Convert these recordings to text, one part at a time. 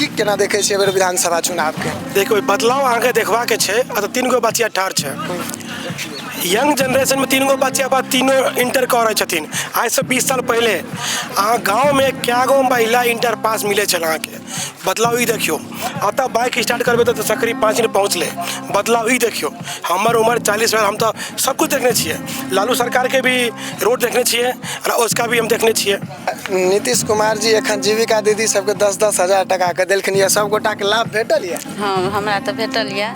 की केना देखै छियै एहि बेर विधानसभा चुनावके? देखियौ, बदलाव अहाँके देखबाके छै। आ तऽ 3 गो बचिया ठाढ़ छै। यंग जनरेशनमे 3 गो बच्चा बा, तीनों इंटर कऽ रहल छथिन। आइसँ 20 साल पहिले अहाँ गाँवमे कए गो महिला इंटर पास मिलै छल? अहाँके बदलाव ई देखियौ। एतऽ बाइक स्टार्ट करबै तऽ सकरी 5 मिनट पहुँचलै। बदलाव ई देखियौ। हमर उमर 40 भेल, हम तऽ सब किछु देखने छियै। लालू सरकारके भी रोड देखने छियै आ उसका भी हम देखने छियै। नीतीश कुमार जी एखन जीविका दीदी सबके 10-10 हजार टाका के देलखिन यऽ, सब गोटा के लाभ भेटल यऽ? हँ, हमरा तऽ भेटल यऽ।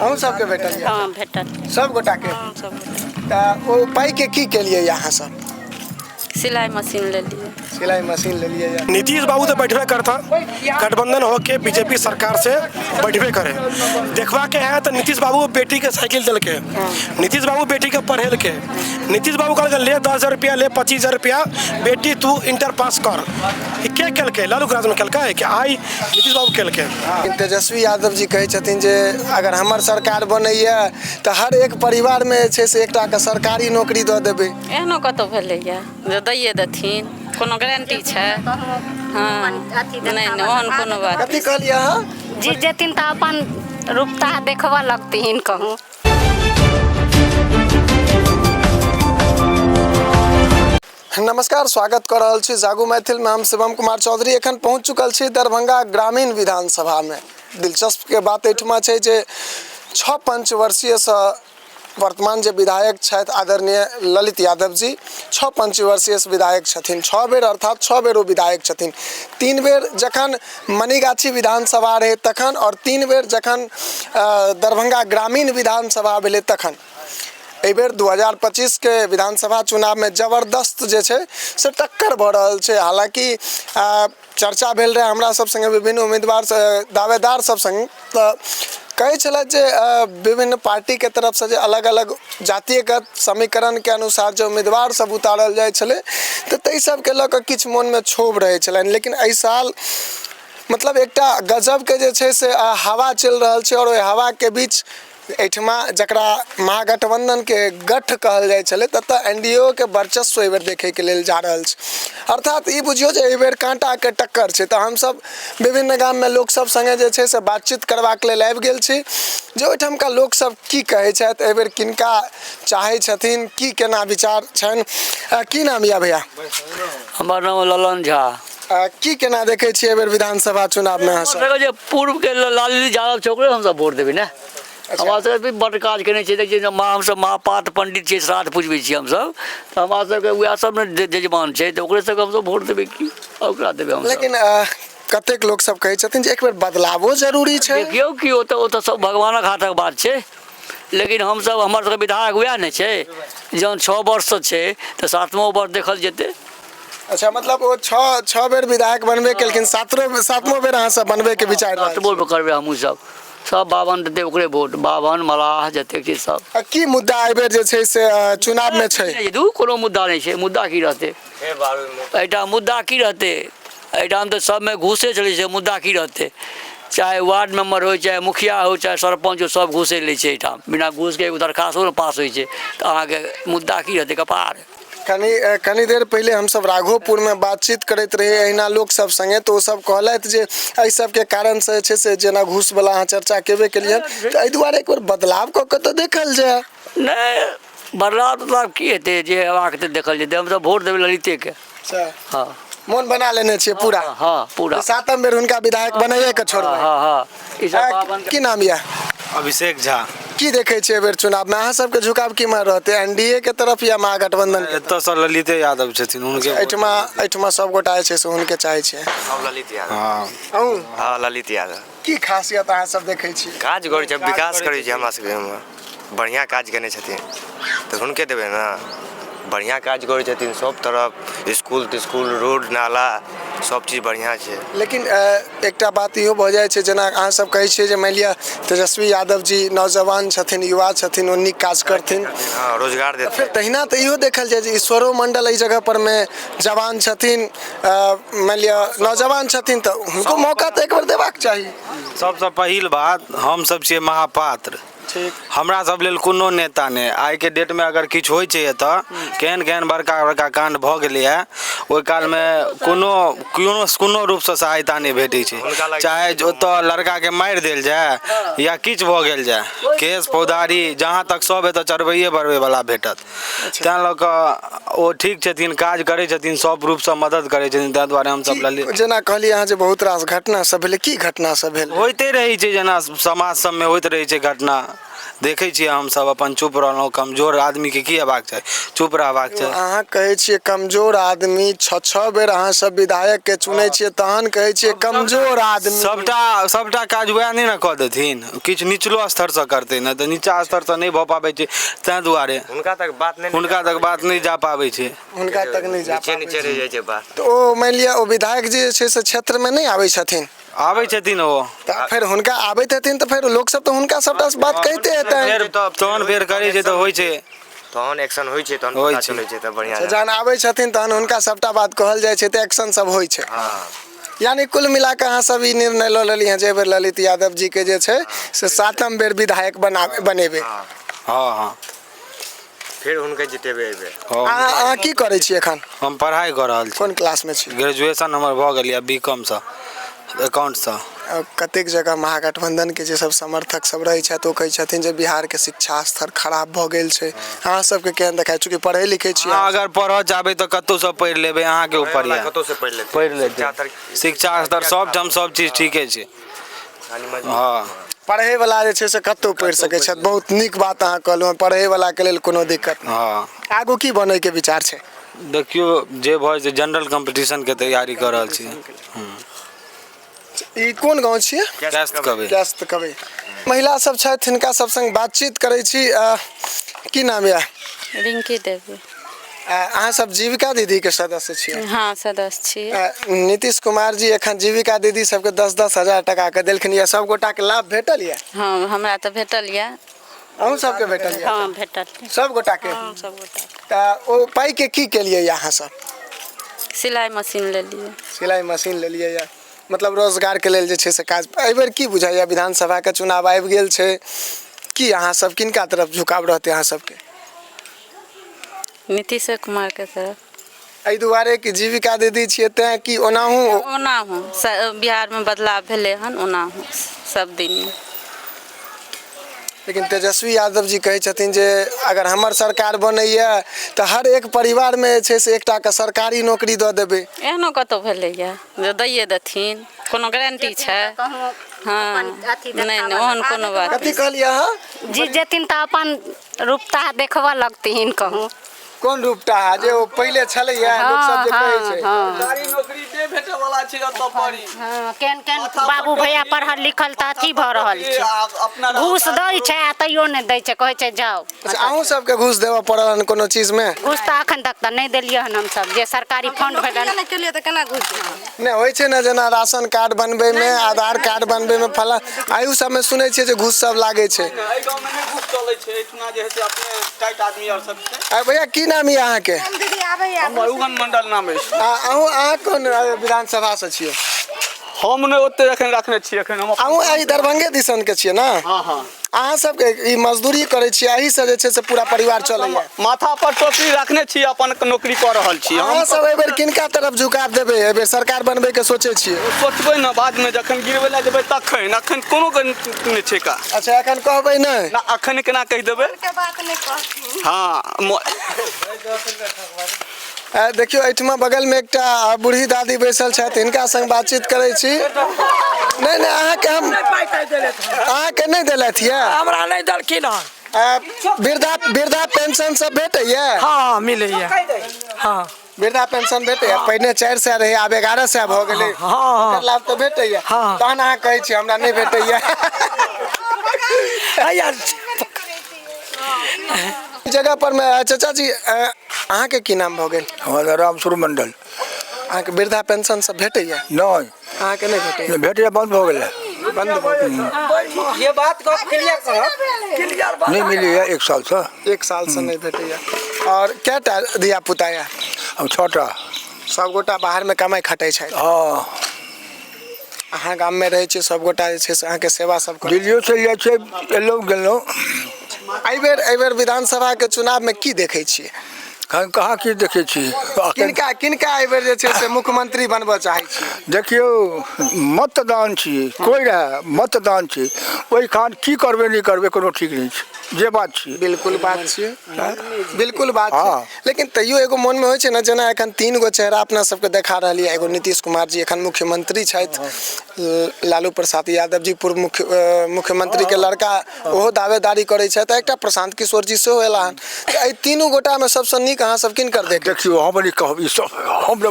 अहूँ सबके भेटल यऽ? हँ, भेटल। सब गोटा के? हँ, सब गोटा। तऽ ओ पाइ के की केलियै यऽ अहाँ सब? सिलाई मशीन लेलियै। सिलाई मशीन लेलियै यऽ। नीतीश बाबू तऽ बैठबे करता, गठबंधन होके बीजेपी सरकार से बैठबे करे। देखबा के है तऽ नीतीश बाबू बेटी के साइकिल देलके, नीतीश बाबू बेटी के पढ़ेलके, नीतीश बाबू कहलके ले 10,000 रुपया, ले 25,000 रुपया, बेटी तू इंटर पास कर। ई के केलकै? लालू के राजमे केलकै कि आइ नीतीश बाबू केलकै? लेकिन तेजस्वी यादव जी कहै छथिन जे अगर हमर सरकार बनैए तऽ हर एक परिवारमे जे छै से एकटाके सरकारी नौकरी दऽ देबै। एहनो कतहु भेलैए जे दैए देथिन? कोनो गारंटी छै? हँ, नहि नहि, ओहन कोनो बात। कथी कहलियै अहाँ? जीत जेथिन तऽ अपन रूपता देखबऽ लगथिन कहूँ। नमस्कार, स्वागत कऽ रहल छी जागू मैथिलमे। हम शिवम कुमार चौधरी एखन पहुँच चुकल छी दरभंगा ग्रामीण विधानसभामे। दिलचस्पके बात एहिठमा छै जे 6 पंचवर्षीयसँ वर्तमान जे विधायक छथि आदरणीय ललित यादव जी, 6 पंचवर्षीयसँ विधायक छथिन। 6 बेर, अर्थात 6 बेर ओ विधायक छथिन। 3 बेर जखन मनीगाछी विधानसभा रहै तखन, आओर 3 बेर जखन दरभंगा ग्रामीण विधानसभा भेलै तखन। एहिबेर 2025के विधानसभा चुनावमे जबरदस्त जे छै से टक्कर भऽ रहल छै। हालाँकि चर्चा भेल रहै हमरा सब सङ्गे विभिन्न उम्मीदवार दावेदार सब सङ्ग, तऽ कहै छलथि जे विभिन्न पार्टीके तरफसँ जे अलग अलग जातिगत समीकरणके अनुसार जे उम्मीदवार सब उतारल जाइ छलै, तऽ ताहि सबके लऽ कऽ किछु मोनमे क्षोभ रहै छलनि। लेकिन एहि साल मतलब एकटा गजबके जे छै से हवा चलि रहल छै, आओर ओहि हवाके बीच एहिठमा जकरा महागठबंधनके गठ कहल जाइ छलै, ततऽ एन डी ए के वर्चस्व एहिबेर देखैके लेल जा रहल छै। अर्थात ई बुझियौ जे एहिबेर काँटाके टक्कर छै। तऽ हमसब विभिन्न गाममे लोकसब सङ्गे जे छै से बातचीत करबाक लेल आबि गेल छी जे ओहिठामका लोकसब की कहै छथि, एहिबेर किनका चाहै छथिन, की केना विचार छनि। की नाम यऽ भैया? हमर नाम ललन झा। की केना देखै छियै एहिबेर विधानसभा चुनावमे अहाँ सब? जे पूर्वके लालू यादव छै, ओकरे हमसब वोट देबै ने। हमरा सबके भी बड्ड काज केने छै। देखियै, हमसब महापात्र पंडित छियै, श्राद्ध पुजबै छियै हमसब, तऽ हमरा सबके उएह सब ने जजमान छै, तऽ ओकरे सबके हमसब वोट देबै की ओकरा देबै हमसब। लेकिन कतेक लोक सब कहै छथिन जे एक बेर बदलावो जरूरी छै। देखियौ कि ओ तऽ सब भगवानक हाथक बात छै, लेकिन हमसब, हमर सबके विधायक उएह ने छै। जहन 6 वर्षसँ छै तऽ सातमो वर्ष देखल जेतै। अच्छा, मतलब ओ 6 बेर विधायक बनबे केलखिन, सातमो बेर अहाँ सब बनबे के विचार रहल सातमो छी? बेर करबै हमहूँ सब। सब बाभन देतै ओकरे वोट, बाभन मलाह जतेक छै सब। की मुद्दा एहि बेर जे छै से चुनावमे छै? नहि, दू कोनो मुद्दा नहि छै। मुद्दा की रहतै एहिठाम? मुद्दा की रहतै एहिठाम? तऽ सबमे घूसे चलै छै। मुद्दा की रहतै? चाहे वार्ड मेम्बर होइ, चाहे मुखिया हो, चाहे सरपञ्च हो, सब घूसे लै छै। एहिठाम बिना घूसके एगो दरखास्तो नहि पास होइ छै, तऽ अहाँके मुद्दा की रहतै कपार? कनि कनि देर पहिले हमसब राघोपुरमे बातचीत करैत रहियै एहिना लोक सब सङ्गे, तऽ ओ सब कहलथि जे एहि सबके कारणसँ जे छै से जेना घूसवला अहाँ चर्चा केबे केलियै, तऽ एहि दुआरे एक बेर बदलाव कऽ कऽ तऽ देखल जाय। नहि, बदलाव तदलाव की हेतै? जे हेबाक हेतै देखल जेतै। हमसब वोट देबै ललितेके। अच्छा। हँ। मोन बना लेने छियै पूरा? हँ, पूरा। सातम बेर हुनका विधायक बनाइए के छोड़बै? हँ, ई सब बाभन। की नाम यऽ? अभिषेक झा। की देखै छियै एहि बेर चुनावमे, अहाँ सबके झुकाव केम्हर रहतै, एनडीए के तरफ या महागठबंधन के? एतऽ ललिते यादव छथिन, हुनके। एहिठमा एहिठमा सब गोटा जे छै से हुनके चाहै छियै? सब ललित यादव। हँ। अहूँ? हँ, ललित यादव। की खासियत अहाँ सब देखै छियै? काज करै छै, विकास करै छै, हमरा सबके बढ़िआँ काज केने छथिन, तऽ हुनके देबै ने। बढ़िआँ काज करै छथिन सब तरफ, इसकुल तिस्कुल, रोड नाला, सब चीज बढ़िआँ छै। लेकिन एकटा बात इहो भऽ जाइ छै, जेना अहाँ सब कहै छियै जे मानि लिअ तेजस्वी यादव जी नौजवान छथिन, युवा छथिन, ओ नीक काज करथिन। हँ, रोजगार फेर देथिन। तहिना तऽ इहो देखल जाय जे ईश्वरो मंडल एहि जगह पर मे जवान छथिन, मानि लिअ नौजवान छथिन, तऽ हुनको मौका तऽ एक बेर देबाक चाही। सबसँ पहिल बात, हमसब छियै महापात्र। ठीक। हमरा सब लेल कोनो नेता नहि। आइके डेटमे अगर किछु होइ छै एतऽ, केहन केहन बड़का बड़का काण्ड भऽ गेलैए, ओहि कालमे कोनो कोनो कोनो रूपसँ सहायता नहि भेटै छै। चाहे ओतऽ लड़काके मारि देल जाय या किछु भऽ गेल जाय, केस फौजदारी जहाँ तक सब एतऽ चढ़बैए बढ़बैवला भेटत। तैँ लऽ कऽ ओ ठीक छथिन, काज करै छथिन, सब रूपसँ मदद करै छथिन, ताहि दुआरे हमसब ललित। जेना कहलियै अहाँ जे बहुत रास घटना सब भेलै, की घटना सब भेल? होइते रहै छै, जेना समाज सबमे होइत रहै छै घटना, देखै छियै। हमसब अपन चुप रहलहुँ। कमजोर आदमीके की हेबाक चाही? चुप रहबाक चाही। अहाँ कहै छियै कमजोर आदमी, छओ छओ बेर अहाँ सब विधायक के चुनै छियै, तहन कहै छियै कमजोर आदमी। सबटा सबटा काज वएह नहि ने कऽ देथिन, किछु निचलो स्तरसँ करतै ने, तऽ नीचा स्तरसँ नहि भऽ पाबै छै, ताहि दुआरे हुनका तक बात नहि, हुनका तक बात नहि जा पाबै छै। हुनका तक नहि जा नीचे नीचे रहि जाइ छै बात। तऽ ओ मानि लिअ ओ विधायक जे छै से क्षेत्रमे नहि आबै छथिन? आबै छथिन ओ। तऽ फेर हुनका आबैत हेथिन तऽ फेर लोकसब तऽ हुनका सबटा बात कहिते हेतनि। फेर तहन फेर करै छै तऽ होइ छै, तहन एक्शन होइ छै, तहन होइ पता छै। चलै छै तऽ बढ़िआँ। जहन आबै छथिन तहन हुनका सबटा बात कहल जाइ छै तऽ एक्शन सब होइ छै। हँ। यानी कुल मिला कऽ अहाँ सब ई निर्णय लऽ लेलियै हँ जे एहि बेर ललित यादव जी के जे छै से सातम बेर विधायक बना बनेबै? हँ हँ। फेर हुनके जितेबै एहि बेर। हँ। अहाँ की करै छी एखन? हम पढ़ाइ कऽ रहल छी। कोन क्लासमे छी? ग्रेजुएशन हमर भऽ गेल यऽ बी कॉमसँ, एकाउंटसँ। कतेक जगह महागठबंधनके जे सब समर्थक सब रहै छथि, ओ कहै छथिन जे बिहारके शिक्षा स्तर खराब भऽ गेल छै। अहाँ सबके केहन देखाइ, चूँकि पढ़ै लिखै छी? अहाँ अगर पढ़ऽ चाहबै तऽ कतहुसँ पढ़ि लेबै, अहाँके ऊपर यऽ। कतहुसँ पढ़ि लेतै, पढ़ि लेतै। शिक्षा स्तर सब ठाम सब चीज ठीके छै। हँ, पढ़ैवला जे छै से कतहु पढ़ि सकै छथि। बहुत नीक बात अहाँ कहलहुँ, पढ़ैवलाके लेल कोनो दिक्कत नहि। हँ। आगू की बनैके विचार छै? देखियौ, जे भऽ जेतै, जनरल कम्पीटिशनके तैयारी कऽ रहल छी। ई कोन गाँव छियै? कैस्त कबै। कैस्त कबै। महिला सब छथि, हिनका सब संग बातचीत करै छी। की नाम यऽ? रिंकी देवी। अहाँ सब जीविका दीदीके सदस्य छियै? हँ, सदस्य छियै। नीतीश कुमार जी एखन जीविका दीदी सबके 10-10 हजार टाकाके देलखिन यऽ, सब गोटाके लाभ भेटल यऽ? हँ, हमरा तऽ भेटल यऽ। अहूँ सबके भेटल यऽ? हँ, भेटल। सब गोटाके? हँ, सब गोटाके। तऽ ओ पाइके की केलियै यऽ अहाँ सब? सिलाइ मशीन लेलियै। सिलाइ मशीन लेलियै यऽ, मतलब रोजगारके लेल जे छै से काज। एहिबेर की बुझाइए, विधानसभाके चुनाव आबि गेल छै, की अहाँ सब किनका तरफ झुकाव रहतै अहाँ सबके? नीतीश कुमारके तरफ। एहि दुआरे कि जीविका दीदी छियै तैँ, कि ओनाहु? ओनाहु बिहारमे बदलाव भेलै हन, ओनाहु सब दिन। लेकिन तेजस्वी यादव जी कहै छथिन जे अगर हमर सरकार बनैए तऽ हर एक परिवारमे जे छै से एकटाके सरकारी नौकरी दऽ देबै। एहनो कतहु भेलैए जे दैए देथिन? कोनो गारंटी छै? हँ, नहि नहि, ओहन कोनो बात। कथी कहलियै अहाँ? जीत जेथिन तऽ अपन रूपता देखबऽ लगथिन कहूँ। कोन रूपटा? जे ओ पहिले छलैया, लोक सब जे कहै छै। सरकारी नौकरी नहि भेटै वाला छै एतऽ परी। हँ, केहन केहन बाबू भैया पढ़ल लिखल तऽ अथी भऽ रहल छै। अपना घूस दै छै आ तैयो नहि दै छै, कहै छै जाउ। अच्छा, अहूँ सबके घूस देबऽ पड़ल हन कोनो चीजमे? घूस तऽ एखन तक तऽ नहि देलियै हन हमसब, जे सरकारी फंड भेटल। नहि केलियै तऽ केना घूस देबै? नहि होइ छै ने, जेना राशन कार्ड बनबैमे, आधार कार्ड बनबैमे, फला आयु सबमे सुनै छियै जे घूस सब लागै छै। एहि गाँवमे नहि घूस चलै छै, एहिठुना जे है से अपने टाइट आदमी आर सब छै। आ भैया, की नाम यऽ अहाँके? हमर उगन मंडल नाम अछि। आ अहूँ, अहाँ कोन विधानसभासँ छियै? हम नहि ओते एखन रखने छियै, एखन हम। अहूँ एहि दरभंगे दिसनके छियै ने? हँ हँ। अहाँ सबके ई मजदूरी करै छियै, एहिसँ जे छै से पूरा परिवार चलैया? माथा पर टोकरी रखने छी, अपन नौकरी कऽ रहल छी हम। अहाँ सब एहिबेर किनका तरफ झुकाव देबै? एहिबेर सरकार बनबैके सोचै छियै? सोचबै ने बादमे, जखन गिरबै लए जेबै तखन। एखन कोनो नहि छै का। अच्छा, एखन कहबै नहि? ना, एखन केना कहि देबै? हँ। देखियौ, एहिठमा बगलमे एकटा बूढ़ी दादी बैसल छथि, हिनका संग बातचीत करै छी। नहि नहि, अहाँके हम अहाँके नहि देलथि यऽ? हमरा नहि देलखिन हन। वृद्धा वृद्धा पेंशन सब भेटैया? हँ, मिलैया, हँ। वृद्धा पेंशन भेटैया? पहिने 400 रहै, आब 1100 भऽ गेलै। हँ हँ। ओकर लाभ तऽ भेटैया? हँ। तहन अहाँ कहै छी हमरा नहि भेटैया। यार, जगह पर मे चाचा जी, अहाँके की नाम भऽ गेल? हमर रामस्वरूप मंडल। अहाँके वृद्धा पेंशन सब भेटैया? नहि। अहाँके नहि भेटैया? भेटैया, बंद भऽ गेलै। बंद भऽ गेल। ये बात क्लियर करब। नहि मिलैया एक सालसँ। एक सालसँ नहि भेटैया। आओर कएटा धिया पुता यऽ? हम छओटा। सबगोटा बाहरमे कमाइ खटै छथि? हँ। अहाँ गाममे रहै छियै, सभगोटा जे छै से अहाँके सेवा सब करै? दिल्लियो चलि जाइ छियै, एलहुँ गेलहुँ। एहिबेर विधानसभाके चुनावमे की देखै छियै? कहाँ कहाँ की देखै छी? किनका किनका एहिबेर जे छै से मुख्यमंत्री बनबऽ चाहै छी? देखियौ, मतदान छी, कोइ रहए, मतदान छी। ओहि खान की करबै नहि करबै कोनो ठीक नहि छै, जे बात छियै। बिल्कुल बात छियै, बिल्कुल बात छै। लेकिन तैयो एगो मोनमे होइ छै ने, जेना एखन 3 गो चेहरा अपना सबके देखा रहल यऽ। एगो नीतीश कुमार जी एखन मुख्यमंत्री छथि, लालू प्रसाद यादव जी पूर्व मुख्यमंत्रीके लड़का, ओहो दावेदारी करै छथि, एकटा प्रशांत किशोर जी सेहो एला हन। तऽ एहि तीनू गोटामे सबसँ नीक अहाँ सब किनकर देखै? देखियौ, हम नहि कहब ई सब, हमरा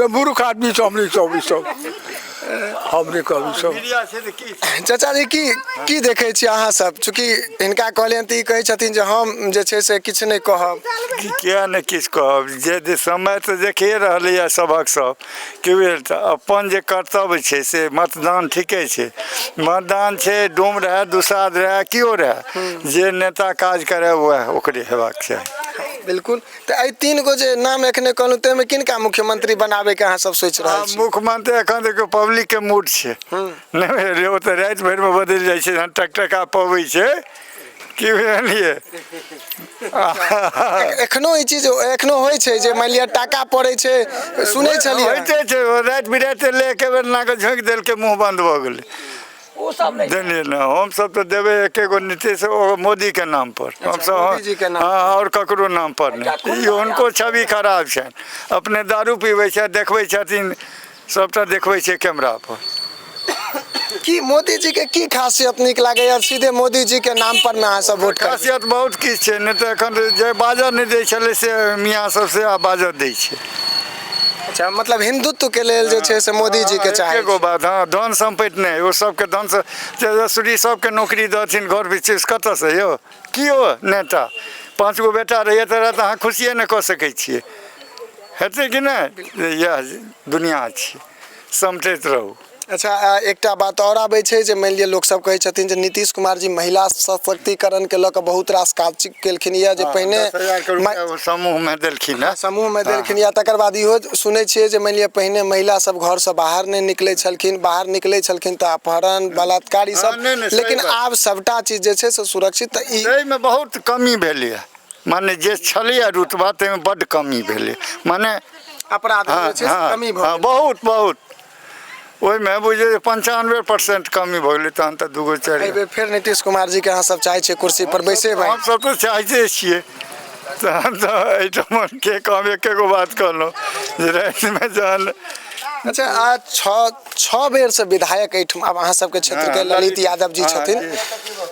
मूर्ख आदमी सब, हम नहि कहब ई सब, हम नहि कहब ई सब। चाचा जी, की की देखै छियै अहाँ सब? चूँकि हिनका कहलियनि तऽ ई कहै छथिन जे हम जे छै से किछु नहि कहब। किया नहि किछु कहब? जे जे समय तऽ देखिए रहलैए सभक सब की भेल। तऽ अपन जे कर्तव्य छै से मतदान ठीके छै, मतदान छै। डोम रहए, दुसाध रहए, केओ रहए, जे नेता काज करए वएह ओकरे हेबाक चाही। बिल्कुल। तऽ एहि 3 गो जे नाम एखने कहलहुँ, ताहिमे किनका मुख्यमंत्री बनाबैके अहाँ सब सोचि रहल छी? मुख्यमंत्री एखन देखियौ पब्लिकके मूड छै, नहि बुझलियै? ओ तऽ राति भरिमे बदलि जाइ छै, जहन टकटका पबै छै, की बुझलियै? एखनो ई चीज एखनो होइ छै जे मानि लिअ टाका पड़ै छै, सुनै छलियै? होइते छै। राति बिराति एलै, एके बेर नाके झोंकि देलकै, मुँह बन्द भऽ गेलै, देलियै ने। हमसब तऽ देबै एके गो नीतीश, ओ मोदीके नाम पर हमसब। मोदीजीके नाम? हँ, आओर ककरो नाम पर नहि। ई हुनको छवि खराब छनि, अपने दारू पीबै छथि, देखबै छथिन, सबटा देखबै छै कैमरा पर। की मोदी जी के की खासियत नीक लागैया, सीधे मोदी जी के नाम पर में अहाँ सब वोट करबै? खासियत बहुत किछु छै, नहि तऽ एखन जे बाजऽ नहि दै छलै से मियाँ सब से आब बाजऽ दै छै। अच्छा, मतलब हिंदुत्व के लेल जे छै से मोदी जी के चाही? एगो बात, हँ, धन सम्पत्ति नहि, ओ सबके धन तेजस्वी सबके नौकरी दथिन, घर बीच कतऽसँ यौ? की यौ नेता, 5 गो बेटा रहैए तऽ अहाँ खुशिए नहि कऽ सकै छियै, हेतै कि नहि? इएह दुनिआँ छियै, समटैत रहू। अच्छा, एकटा बात आओर आबै छै जे मानि लिअ लोकसब कहै छथिन जे नीतीश कुमार जी महिला सशक्तिकरणके लऽ कऽ बहुत रास काज केलखिन यऽ, जे पहिने 10,000 के रुपैआ समूहमे देलखिन हँ, समूहमे देलखिन यऽ। तकर बाद इहो सुनै छियै जे मानि लिअ पहिने महिला सब घरसँ बाहर नहि निकलै छलखिन, बाहर निकलै छलखिन तऽ अपहरण, बलात्कार ई सब, लेकिन आब सबटा चीज जे छै से सुरक्षित। तऽ ई एहिमे बहुत कमी भेलैए, माने जे छलैए रुतबा ताहिमे बड्ड कमी भेलै, माने अपराध जे छै से कमी भऽ गेलै बहुत बहुत, ओहिमे बुझियौ जे 95% कमी भऽ गेलै। तहन तऽ 2 गो 4 एहिबेर फेर नीतीश कुमार जी के अहाँ सब चाहै छियै कुर्सी पर बैसेबै? हमसब तऽ चाहते छियै। तहन तऽ एहिठाम के कहब, एके गो बात कहलहुँ जे रातिमे जहन अच्छा, आ 6 बेरसँ विधायक एहिठाम आब अहाँ सबके क्षेत्रके ललित यादव जी छथिन,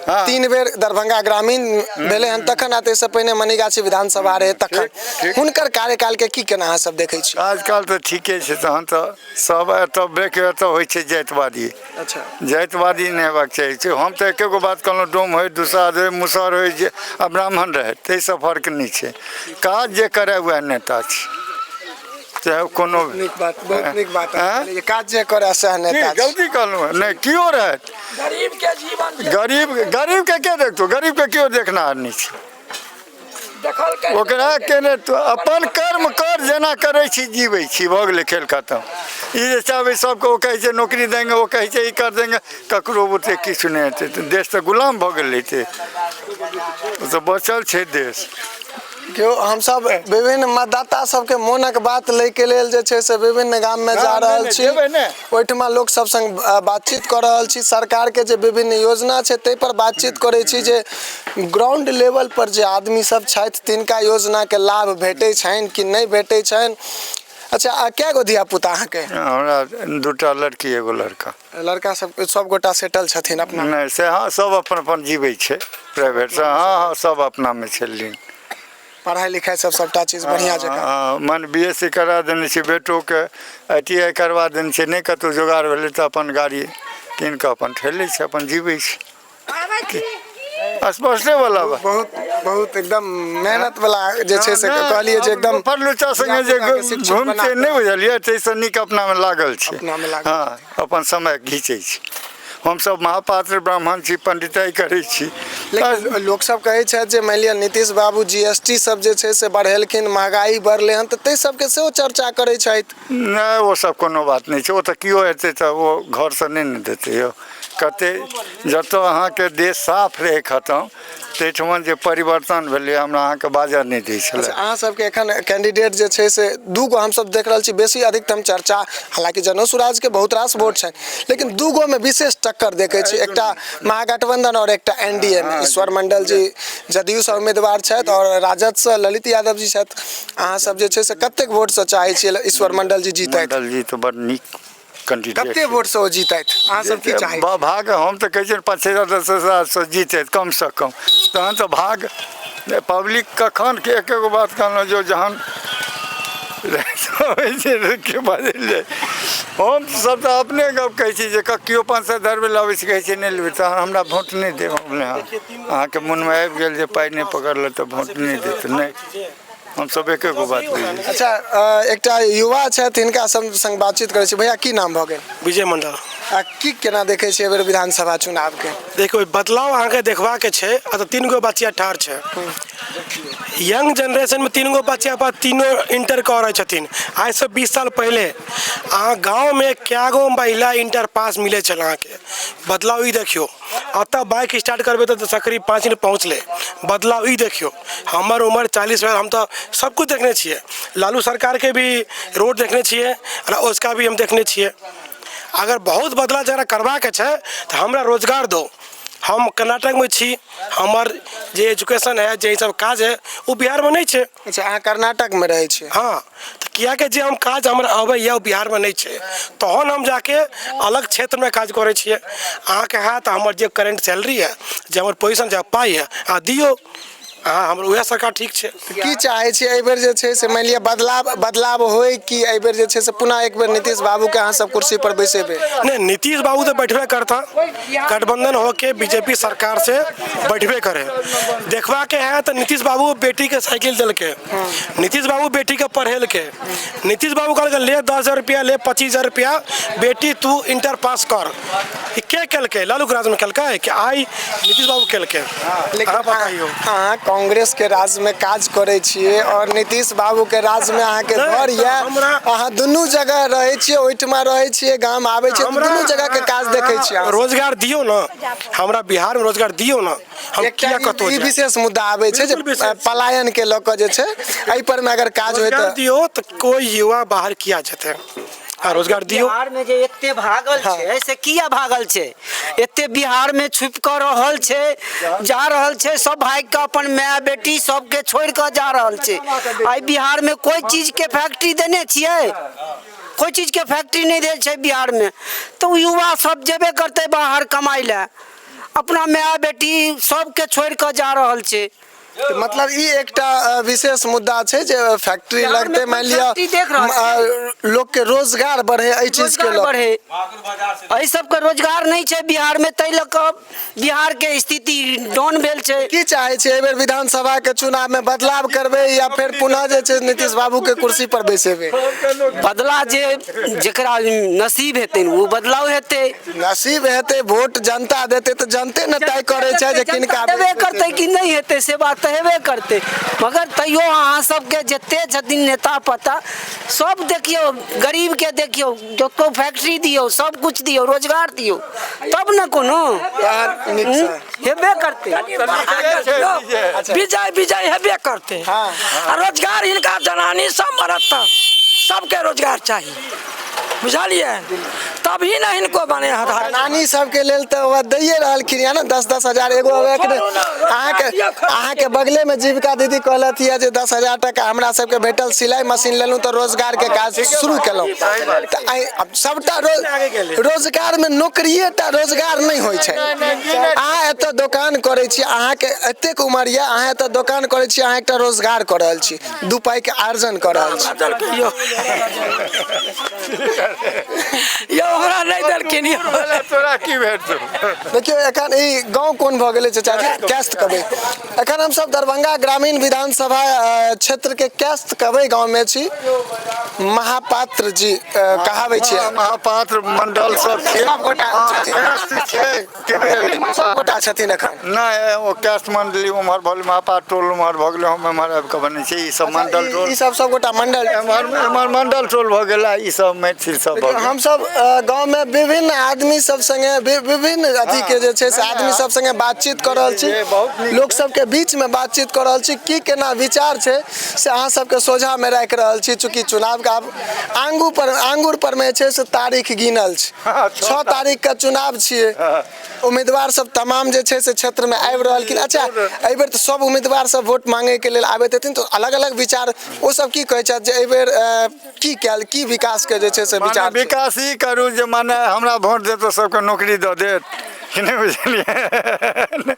3 बेर दरभंगा ग्रामीण भेलै हन तखन, आ ताहिसँ पहिने मनीगाछी विधानसभा रहै तखन, हुनकर कार्यकालके की केना अहाँ सब देखै छी? आजकल तऽ ठीके छै। तहन तऽ सब एतऽ ब्रेक एतऽ होइ छै जातिवादी। अच्छा, जातिवादी नहि हेबाक चाही छै। हम तऽ एके गो बात कहलहुँ, डोम होइ, दुसाध होइ, मुसहर होइ, जे आ ब्राह्मण रहै, ताहिसँ फर्क नहि छै। काज जे करय वएह नेता छै, चाहे कोनो। नीक बात, बहुत नीक बात। काज जे करय सएह नेता। गलती कहलहुँ? नहि, केओ रहत, गरीबके जीवन, गरीब गरीबके के देखतो? गरीबके केओ देखनाहार नहि छै। ओकरा केने अपन कर्म कर, जेना करै छी जीबै छी, भऽ गेलै खेल खतम। ई जे चाहबै सबके, ओ कहै छै नौकरी देंगे, ओ कहै छै ई कर देंगे, ककरो बुते किछु नहि हेतै। तऽ देश तऽ गुलाम भऽ गेल रहितै, ओ तऽ बचल छै देश। केओ हमसब विभिन्न मतदाता सबके मोनक बात लैके लेल जे छै से विभिन्न गाममे जा रहल छी, ओहिठमा लोक सब संग बातचीत कऽ रहल छी, सरकारके जे विभिन्न योजना छै ताहि पर बातचीत करै छी, जे ग्राउंड लेवल पर जे आदमी सब छथि तिनका योजनाके लाभ भेटै छनि कि नहि भेटै छनि। अच्छा, आ कए गो धिया पुता अहाँके? हमरा 2टा लड़की, एगो लड़का। लड़का सब सब गोटा सेटल छथिन अपना? नहि से, हँ, सब अपन अपन जीबै छै प्राइवेटसँ। हँ हँ, सब अपनामे छै लीन। पढ़ाइ लिखाइ सब सबटा चीज बढ़िआँ जकाँ? हँ, मन बी एस सी करा देने छै बेटोके, I T I करवा देने छै। नहि कतहु जोगाड़ भेलै तऽ अपन गाड़ी कीन कऽ अपन ठेलै छै, अपन जीबै छै। स्पष्टे वाला बात। बहुत बहुत एकदम मेहनत वाला जे छै से कहलियै जे एकदम पर लुच्चा संगे जे धिया-पुताके शिक्षित घुमते बना नहि बुझलियै, ताहिसँ नीक अपनामे लागल छै, अपनामे लागल। हँ, अपन समय घीचै छी। हमसब महापात्र ब्राह्मण छी, पंडिताइ करै छी, लेकिन लोक सब कहै छथि जे मानि लिअ नीतीश बाबू जी एस टी सब जे छै से बढ़ेलखिन, महगाई बढ़लै हन, तऽ ताहि सबके सेहो चर्चा करै छथि। नहि, ओ सब कोनो बात नहि छै। ओ तऽ केओ एतै तऽ ओ घरसँ नहि ने देतै यौ। कते जतऽ अहाँके देश साफ रहै खतम, ताहिठमा जे परिवर्तन भेलै, हमरा अहाँके बाजऽ नहि दै छलै। अच्छा, अहाँ सबके एखन कैंडिडेट जे छै से दू गो हमसब देख रहल छी बेसी अधिकतम चर्चा, हालांकि जनो सुराजके बहुत रास वोट छनि, लेकिन दू गो मे विशेष टक्कर देखै छी, एकटा महागठबंधन और एकटा एन डी ए मे। ईश्वर मंडल जी जदयू सँ उम्मीदवार छथि और राजद सँ ललित यादव जी छथि। अहाँ सब जे छै से कतेक वोट सँ चाहै छियै ईश्वर मंडल जी जीतथि? मंडल जी तऽ बड़ नीक कैंडिडेट। कते वोट सँ ओ जीतथि, अहाँ सब की चाहै? भाग हम तऽ कहै छियै 5,000 10,000 सँ जीतथि कमसँ कम। तहन तऽ भाग पब्लिक कखन के एक एगो बात कहलहुँ जे जहन के बाजल जाय, हम सब तऽ अपने गप कहै छी जे केओ 500 धरबै लए अबै छै, कहै छै नहि लेबै तहन हमरा वोट नहि देब। अपने अहाँके मोनमे आबि गेल जे पाइ नहि पकड़ल तऽ वोट नहि देत। नहि, हमसब एक एगो बात बुझै छी। अच्छा, एकटा युवा छथि, हिनका सब संग बातचीत करै छी। भैया, की नाम भऽ गेल? विजय मंडल। आ की केना देखै छियै एहिबेर विधानसभा चुनावके? देखियौ, बदलाव अहाँके देखबाके छै। एतऽ 3 गो बच्चा ठाढ़ छै, यंग जेनरेशनमे 3 गो बच्चा पर तीनो इंटर कऽ रहल छथिन। आइसँ 20 साल पहिले अहाँ गाँवमे कए गो महिला इंटर पास मिलै छल अहाँके? बदलाव ई देखियौ। एतऽ बाइक स्टार्ट करबै तऽ सकरी 5 मिनट पहुँचलै। बदलाव ई देखियौ। हमर उमर 40 भेल, हम तऽ सब किछु देखने छियै। लालू सरकारके भी रोड देखने छियै आ उसका भी हम देखने छियै। अगर बहुत बदलाव जकरा करबाके छै तऽ हमरा रोजगार दो। हम कर्नाटकमे छी, हमर जे एजुकेशन है, जे सब काज है, ओ बिहारमे नहि छै। अच्छा, अहाँ कर्नाटकमे रहै छियै? हँ, तऽ किएकि जे हम काज हमरा अबैए ओ बिहारमे नहि छै, तहन हम जाके अलग क्षेत्रमे काज करै छियै। अहाँके हैत हमर जे करेंट सैलरी है, जे हमर पोजिशन छै, पाइ है, अहाँ दियौ। अहाँ हमर उएह सरकार ठीक छै। की चाहै छियै एहिबेर जे छै से मानि लिअ बदलाव होय कि एहिबेर जे छै से पुनः एक बेर नीतीश बाबूके अहाँ सब कुर्सी पर बैसेबै? नहि, नीतीश बाबू तऽ बैठबे करता। गठबंधन होके बीजेपी सरकार से बैठबे करे। देखबाके है तऽ नीतीश बाबू बेटीके साइकिल देलकै, नीतीश बाबू बेटीके पढ़ेलकै, नीतीश बाबू कहलकै ले 10,000 रुपया, ले 25,000 रुपया, बेटी तू इंटर पास कर। ई के केलकै? लालू के राजमे केलकै कि आइ नीतीश बाबू केलकै? लेकिन अहाँ बताइयो। अहाँ कांग्रेस के राज में काज करै छियै और नीतीश बाबू के राज में अहाँके नहि, घर तऽ यऽ, हमरा अहाँ दुनू जगह रहै छियै, ओहिठमा रहै छियै, गाम आबै छियै, हमरा दुनू जगह के काज देखै छियै अहाँ। रोजगार दियौ ने, हमरा बिहारमे रोजगार दियौ ने, हम एकटा किया कतहु ई जायब? विशेष मुद्दा आबै छै जे बिल्कुल विशेष। पलायन के लऽ कऽ जे छै एहि पर मे अगर काज होय रोजगार तऽ दियौ तऽ कोइ युवा बाहर किया जेतै? आ रोजगार दियौ। बिहार में जे एते भागल छै से किया भागल छै? एते बिहार में छुपि कऽ रहल छै, जा रहल छै सब भागि कऽ, अपन माय बेटी सबके छोड़ि कऽ जा रहल छै। आइ बिहार में कोइ चीज के फैक्ट्री देने छियै? कोइ चीज के फैक्ट्री नहि देल छै बिहार में, तऽ ओ युवा सब जेबे करतै बाहर कमाइ लए, अपना माय बेटी सबके छोड़ि कऽ जा रहल छै। तऽ मतलब ई एकटा विशेष मुद्दा छै जे फैक्ट्री बिहारमे लगतै, मानि लिअ फैक्ट्री देख रहल छियै। लोकके रोजगार बढ़े एहि चीजके रोजगार लऽ बढ़े, एहि सबके रोजगार नहि छै बिहारमे, ताहि लऽ कऽ बिहारके स्थिति डाउन भेल छै। की चाहै छियै एहि बेर विधानसभाके चुनावमे बदलाव करबै या फेर पुनः जे छै नीतीश बाबूके कुर्सी पर बैसेबै? बदला जे जकरा नसीब हेतै ओ बदलाव हेतै। नसीब हेतै, वोट जनता देतै तऽ जनते ने तय करै छै जे किनका देबे करतै कि नहि हेतै, से बात तऽ हेबे करतै। मगर तैयो अहाँ सबके जते छथिन नेता पता सब देखियौ, गरीबके देखियौ, जतो फैक्ट्री दियौ, सब कुछ दियौ, रोजगार दियौ, तब ने कोनो हेबे करतै। विजय विजय हेबे करतै। आ रोजगार हिनका जनानी सब मरत तक सबके रोजगार चाही, बुझलियै? तभी ने हिनको बने हाथ। नानी सबके लेल तऽ वह दैये रहलखिन या ने 10-10 हजार एगो अहाँके बगले में जीविका दीदी कहलथि या जे 10,000 टका हमरा सबके भेटल, सिलाई मशीन लेलहुँ तऽ रोजगार के काज शुरू केलहुँ। तऽ आइ सबटा रोजगार में नौकरिए टा रोजगार नहि होइ छै। अहाँ एतऽ दोकान करै छी, अहाँके एतेक उमर यऽ, अहाँ एतऽ दोकान करै छी, अहाँ एकटा रोजगार कऽ रहल छी, 2 पाइके आर्जन कऽ रहल छी। यौ हमरा नहि देलखिन यौ। तोरा की भेटतौ? देखियौ एखन ई गाँव कोन भऽ गेलै चाचाजी? कैस्त कबै। एखन हमसब दरभंगा ग्रामीण विधानसभा क्षेत्रके कैस्त कबै गाँवमे छी। महापात्र जी कहाबै छियै। महापात्र मंडल सब छियै। सब गोटा छथिन एखन? नहि, ओ कैस्ट मंडली उम्हर भऽ गेलै, महापात्र टोल उम्हर भऽ गेलै, हम एम्हर आबि कऽ बनै छी। ई सब मंडल टोल, ई सब सब गोटा मंडल, एम्हर एम्हर मंडल टोल भऽ गेल, ई सब मैथिल सब भऽ गेल। हमसब गाँवमे विभिन्न आदमी सब संगे विभिन्न अथी के जे छै से आदमी सब संगे बातचीत कऽ रहल छी, लोक सबके बीचमे बातचीत कऽ रहल छी, की केना विचार छै से अहाँ सबके सोझामे राखि रहल छी। चूँकि चुनावके आब आंगू पर आंगुर पर मे छै से तारीख गिनल छै, 6 तारीख के चुनाव छियै, उम्मीदवार सब तमाम जे छै से क्षेत्रमे आबि रहलखिन। अच्छा, एहिबेर तऽ सब उम्मीदवार सब वोट मांगैके लेल आबैत हेथिन, तऽ अलग अलग विचार ओ सब की कहै छथि जे एहिबेर की कयल, की विकासके जे छै से विचार? विकास ई करू जे माने हमरा वोट देत तऽ सबके नौकरी दऽ देत, कि नहि बुझलियै?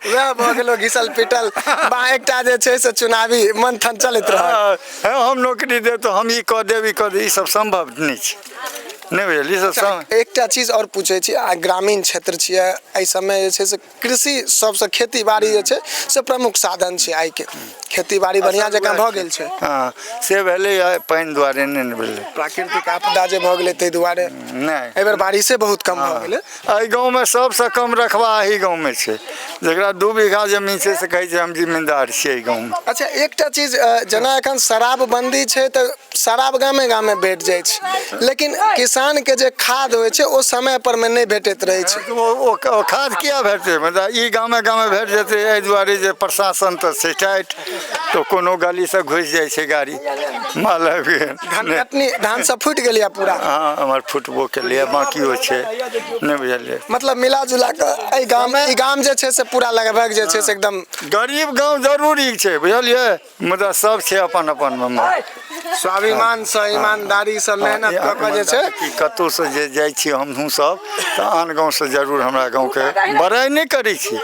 वएह भऽ गेलो घिसल पिटल बा एकटा जे छै से चुनावी मंथन चलैत रहल। हम नौकरी देब तऽ हम ई कऽ देब, ई कऽ देब, ई सब सम्भव नहि छै, नहि बुझलियै? ई सब। एकटा चीज आओर पूछै छी, आ ग्रामीण क्षेत्र छियै, एहि समय जे छै से कृषि सबसँ खेती बाड़ी जे छै से प्रमुख साधन छै, आइके खेती बाड़ी बढ़िआँ जकाँ भऽ गेल छै? हँ, से भेलैए, पानि दुआरे नहि ने भेलै, प्राकृतिक आपदा जे भऽ गेलै ताहि दुआरे नहि। एहिबेर बारिशे बहुत कम भऽ गेलै। एहि गाँवमे सबसँ कम रकबा एहि गाँवमे छै, जकरा 2 बीघा जमीन छै से कहै छै हम जिम्मेदार छियै एहि गाँवमे। अच्छा, एकटा चीज, जेना एखन शराबबंदी छै तऽ शराब गामे गामे भेट जाइ छै, लेकिन किसानके जे खाद होइ छै ओ समय पर मे नहि भेटैत रहै छै। ओ खाद किया भेटतै? मतलब ई गामे गामे भेट जेतै एहि दुआरे जे प्रशासन तऽ छै टाइट, तऽ कोनो गलीसँ घुसि जाइ छै गाड़ी, माल आबि गेल। धान कटनी धान सब फूटि गेल पूरा? हँ, हमर फुटबो केलियै, बाकियो छै, नहि बुझलियै? मतलब मिला जुला कऽ एहि गाम, ई गाम जे छै से पूरा लगभग जे छै से एकदम गरीब गाँव जरूरी छै, बुझलियै? मुदा सब छै अपन अपन मे स्वाभिमान से, ईमानदारी से मेहनत कऽ कऽ जे छै कि कतहुसँ जे जाइ छी हमहूँ सब तऽ आन गाँवसँ जरूर हमरा गाँवके बड़ाइ नहि करै छी,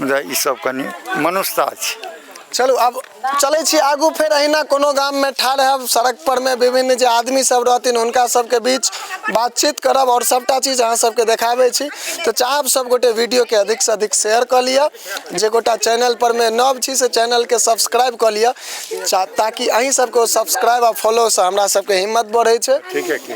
मुदा ई सब कनि मनुष्यता छै। चलू अब चलै छी आगू, फेर अहिना कोनो गाममे ठाढ़ हैब, सड़क पर मे विभिन्न जे आदमी सब रहथिन हुनका सबके बीच बातचीत करब और सबटा चीज अहाँ सबके देखाबै छी। तऽ चाहब सब गोटे वीडियोके अधिक से अधिक शेयर कऽ लिअ, जे गोटा चैनल पर मे नव छी से चैनलके सब्सक्राइब कऽ लिअ, ताकि अहीं सबके सब्सक्राइब आ फॉलोसँ हमरा सबके हिम्मत बढ़ै छै। ठीक है, की